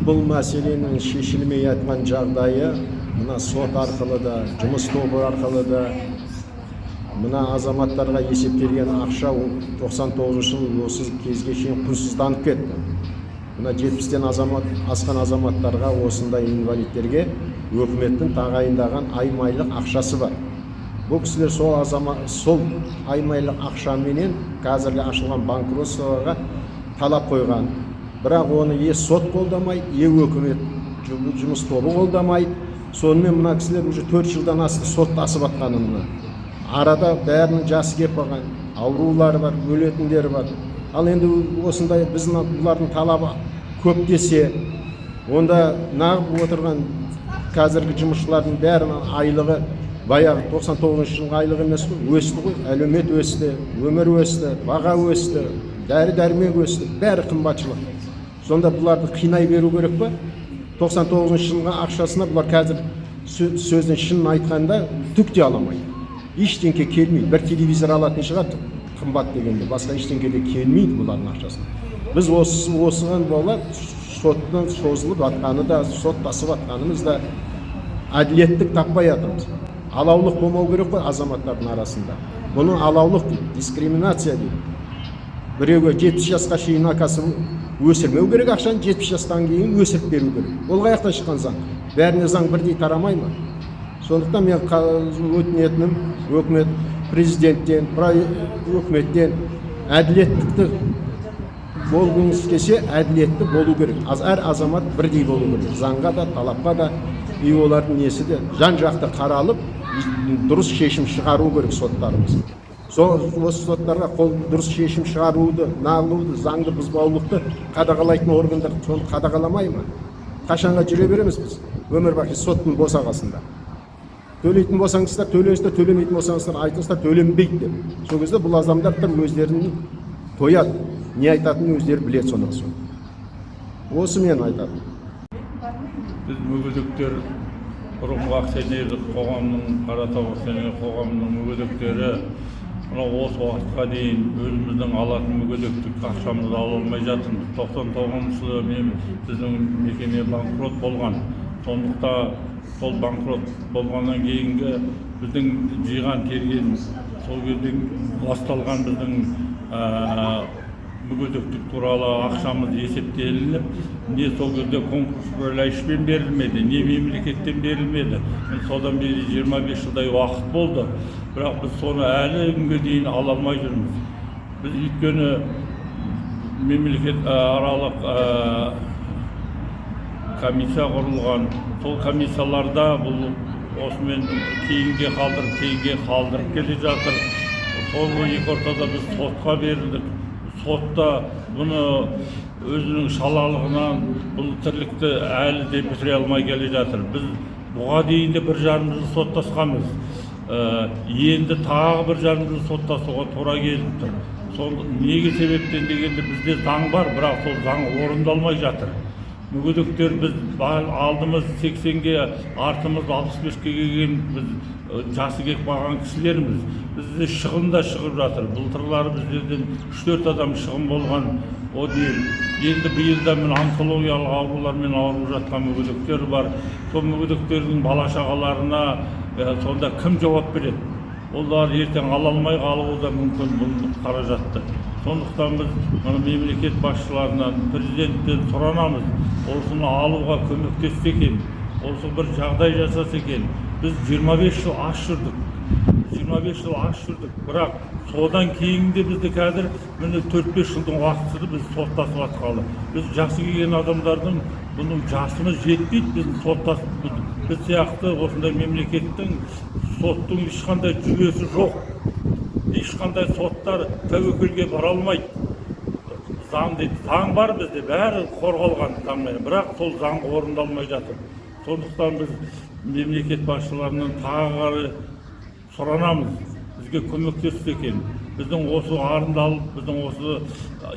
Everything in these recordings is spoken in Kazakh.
Бұл мәселенің шешілмей жатқан жағдайы мына сот арқылы да, жұмыс тобы арқылы да, мына азаматтарға есептелген ақша 99 жыл осы кезге шейін құнсызданып кетті. Мына 70-тен азамат асқан азаматтарға, осындай инвалидтерге өкіметтің тағайындаған аймайлық ақшасы бар. Бұл кісілер сол азамат сол аймайлық ақшаменен қазіргі ашылған банкротствоға талап қойған. Бірақ оны е сот қолдамайды, е өкімет жұмыс тобы қолдамайды. Сонымен мына кісілер уже 4 жылдан асты соттасып жатқанына. Арада бәрінің жасы келіп қалған, аурулары бар, өлетіндері бар. Ал енді осындай біздің бұлардың талабы көп десе, онда нағып отырған қазіргі жұмысшылардың бәрінің айлығы баяғы 99 жылғы айлық емес қой, өсті ғой, әлеумет өсті, өмір өсті, баға өсті, дәрі дәрмек өсті, бәрі қымбатшылық. Сонда бұларды қинай беру керек па? 99 жылғы ақшасына бұлар қазір сөздің шынын айтқанда түк те ала алмайды, ештеңке келмейді. Бір телевизор алатын шығар қымбат дегенде, басқа ештеңке де келмейді бұлардың ақшасына. Біз осы осыған бола соттың созылып жатқаны да, соттасып жатқанымыз да, әділеттік таппай жатырмыз. Алаулық болмау керек қой азаматтардың арасында. Бұны алаулық дейді, дискриминация дейді. Біреуге 70 жасқа шейін акасы өсірмеу керек ақшаны, 70 жастан кейін өсіріп беру керек. Ол қай жақтан шыққан заң? Бәріне заң бірдей тарамай ма? Сондықтан мен өтінетінім, өкімет, президенттен, өкіметтен әділеттікті болғыңыз келсе, әділетті болу керек. Әр азамат бірдей болу керек заңға да, талапқа да. И олардың несі де жан жақты қаралып, дұрыс шешім шығару керек соттарымыз. Сол осы соттарға қол дұрыс шешім шығаруды, нағылуды, заңды бұзбаулықты қадағалайтын органдар соны қадағаламай ма? Қашанға жүре береміз біз өмір бақи соттың босағасында? Төлейтін болсаңыздар, төлеңіздер, төлемейтін болсаңыздар, айтыңыздар төленбейді деп. Сол кезде бұл адамдар да өздерін тояды, не айтатынын өздері біледі. Содан соң осы мен айтатыным. Біз, мүгедектер, бұрынғы акционерлік қоғамның, Қаратау акционерлік қоғамының мүгедектері, мынау осы уақытқа дейін өзіміздің алатын мүгедектік ақшамызды ала алмай жатырмыз. 99-жылы мен біздің мекеме банкрот болған. Сондықтан сол банкрот болғаннан кейінгі біздің жиған терген, сол кезден басталған біздің мүгедектік туралы ақшамыз есептелініп, не сол кезде конкурс управляющиймен берілмеді, не мемлекеттен берілмеді. Міне, содан бері 25 жылдай уақыт болды, бірақ біз соны әлі күнге дейін ала алмай жүрміз. Біз өйткені мемлекет аралық комиссия құрылған. Сол комиссияларда бұл осымен кейінге қалдырып, кейінге қалдырып келе жатыр. Сол екі ортада біз сотқа берілдік. Сотта бұны өзінің шалалығынан бұл тірлікті әлі де бітіре алмай келе жатыр. Біз бұға дейін де 1,5 жыл соттасқанбыз. Енді тағы 1,5 жыл соттасуға тура келіп тұр. Сол неге себептен дегенде, бізде заң бар, бірақ сол заң орындалмай жатыр. Мүгедектер біз алдымыз 80-ге, артымыз 65-ке келген, біз жасы келіп қалған кісілерміз. Бізде шығын да шығып жатыр. Былтырлары біздерден үш төрт адам шығын болған. О енді биыл да міне онкологиялық аурулармен ауырып жатқан мүгедектер бар. Сол мүгедектердің бала шағаларына сонда кім жауап береді? Олар ертең ала алмай қалуы да мүмкін бұл қаражатты. Сондықтан біз мына мемлекет басшыларынан, президенттен сұранамыз, осыны алуға көмектессе екен, осы бір жағдай жасаса екен. Біз 25 жыл аш жүрдік, 25 жыл аш жүрдік, бірақ содан кейін де бізді қазір міне 4-5 жылдың уақыты біз соттасып жатқалы. Біз жасы келген адамдардың бұның жасымыз жетпейді біздің соттасып. Біз сияқты осындай мемлекеттің, соттың ешқандай жүйесі жоқ, ешқандай соттар тәуекелге бара алмайды. Заң дейді, заң бар бізде, бәрі қорғалған заңмен, бірақ сол заң орындалмай жатыр. Сондықтан біз мемлекет басшыларынан тағы қарай сұранамыз, бізге көмектессе екен. Біздің осы арынды алып, біздің осы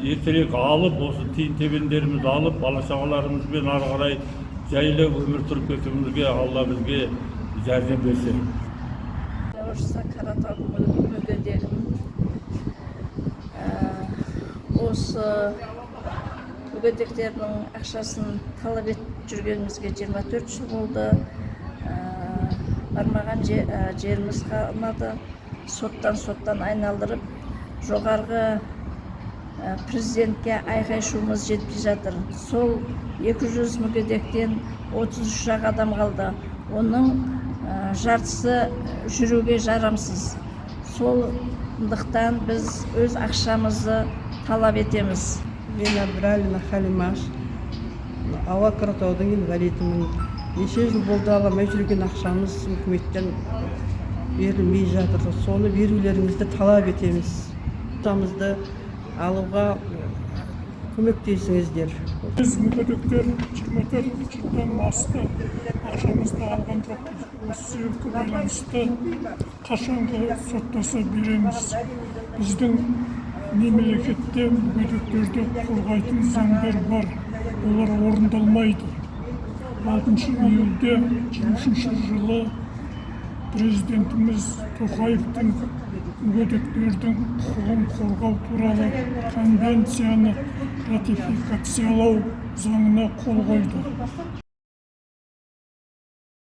ертерек алып, осы тиын тебендерімізді алып, бала шағаларымызбен ары қарай жайлы өмір сүріп кетуімізге Алла бізге жәрдем берсе. Орысша Қаратау мүгедегімін. Осы мүгедектерге Мүгедектердің ақшасын талап етіп жүргенімізге 24 жыл болды. Бармаған жеріміз қалмады. Соттан соттан айналдырып, жоғарғы президентке айқай шуымыз жетпей жатыр. Сол 200 мүгедектен 33 ақ адам қалды. Оның жартысы жүруге жарамсыз. Сондықтан біз өз ақшамызды талап етеміз. Мен Әбдіралина Халимаш, Ауа Қаратаудың инвалидімін. Неше жыл болды, ала алмай жүрген ақшамыз үкіметтен берілмей жатыр. Соны берулеріңізді талап етеміз. Ақшамызды алуға көмектесіңіздер. Біз, мүгедектер, 24 жылдан асты, ақшамызды алған жоқпыз. Осы себепке байланысты қашанғы соттаса береміз? Біздің мемлекетте мүгедектерді қорғайтын заңдар бар, олар орындалмайды. 6 июльде 23 жылы президентіміз Тоқаевтың мүгедектердің құқығын қорғау туралы конвенцияны ратификациялау заңына қол қойды.